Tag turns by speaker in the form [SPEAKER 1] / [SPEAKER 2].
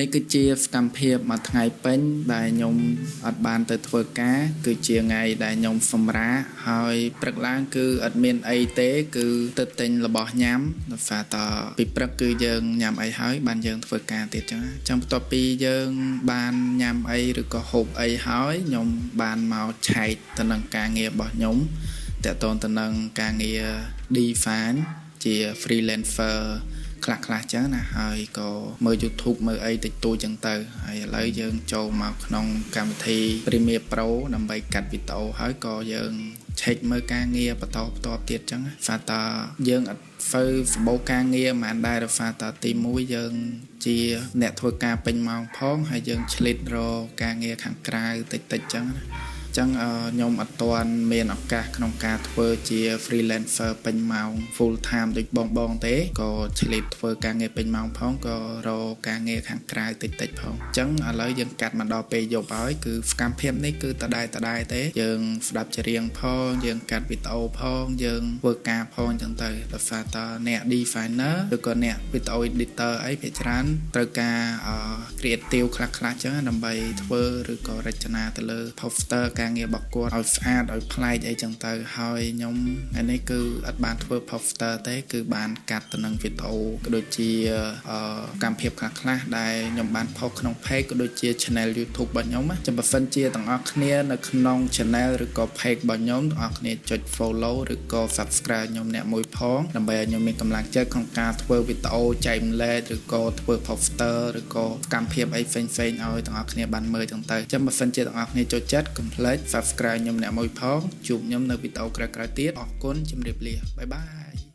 [SPEAKER 1] នេះគឺជាសកម្មភាពមួយថ្ងៃពេញដែលខ្ញុំអត់បានទៅធ្វើការគឺជាថ្ងៃដែលខ្ញុំសម្រាកហើយព្រឹកឡើងគឺអត់មានអីទេ គឺទៅទិញរបស់ញ៉ាំដោយសារតពីព្រឹកគឺយើងញ៉ាំអីហើយបានយើងធ្វើការទៀតចឹងណាចឹងបន្ទាប់ពីយើងបានញ៉ាំអីឬក៏ហូបអីហើយខ្ញុំបានមកឆែកទៅនឹងការងាររបស់ខ្ញុំតាក់ទងទៅនឹងការងារ design ជា freelancer ខ្លះខ្លះចឹងណាហើយក៏មើល YouTube មើលអីតិចតួចចឹងទៅហើយឥឡូវយើងចូលមកក្នុងកម្មវិធី Premiere Pro ដើម្បីកាត់វីដេអូហើយក៏យើងឆែកមើលការងារបន្តបន្តទៀតចឹងហ្វាតាយើងអត់ហ្វូសម្បូរការងារមិនដែរដោយសារតាទី1យើងជាអ្នកធ្វើការពេញម៉ោងផងហើយយើងឆ្លៀតរកការងារខាងក្រៅតិចតិចចឹងណាចឹងខ្ញុំអត់ទាន់មានឱកាសក្នុងការធ្វើជា freelancer ពេញម៉ោង full time ដូចបងបងទេក៏ឆ្លៀតធ្វើការងារពេញម៉ោងផងក៏រកការងារខាងក្រៅតិចតិចផងអញ្ចឹងឥឡូវយើងកាត់មកដល់ពេលយប់ហើយគឺសកម្មភាពនេះគឺដដែលដដែលទេយើងស្ដាប់ចម្រៀងផងយើងកាត់វីដេអូផងយើងធ្វើការផងអញ្ចឹងទៅដោយសារតអ្នក designer ឬក៏អ្នក video editor អីភាគច្រើនត្រូវការ creative ខ្លះខ្លះអញ្ចឹងដើម្បីធ្វើឬក៏រចនាទៅលើ poster ការងាររបស់គាត់ឲ្យស្អាតឲ្យប្លែកអីចឹងទៅហើយខ្ញុំថ្ងៃនេះគឺអត់បានធ្វើ poster ទេគឺបានកាត់ទៅនឹងវីដេអូក៏ដូចជាកម្មភាពខ្លះខ្លះដែលខ្ញុំបានផុសក្នុង page ក៏ដូចជា channel YouTube របស់ខ្ញុំណាចាំបើសិនជាទាំងអស់គ្នានៅក្នុង channel ឬក៏ page របស់ខ្ញុំទាំងអស់គ្នាចុច follow ឬក៏ subscribe ខ្ញុំអ្នកមួយផងដើម្បីឲ្យខ្ញុំមានកម្លាំងចិត្តក្នុងការធ្វើវីដេអូចែករំលែកឬក៏ធ្វើ poster ឬក៏កម្មភាពអីផ្សេងៗឲ្យទាំងអស់គ្នាបានមើលចឹងទៅចាំបើសិនជាទាំងអស់គ្នាចូលចិត្តកុំភ្លេច subscribe ខ្ញុំអ្នកមួយផងជួបខ្ញុំនៅវីដេអូក្រោយៗទៀតអរគុណជម្រាបលា bye bye.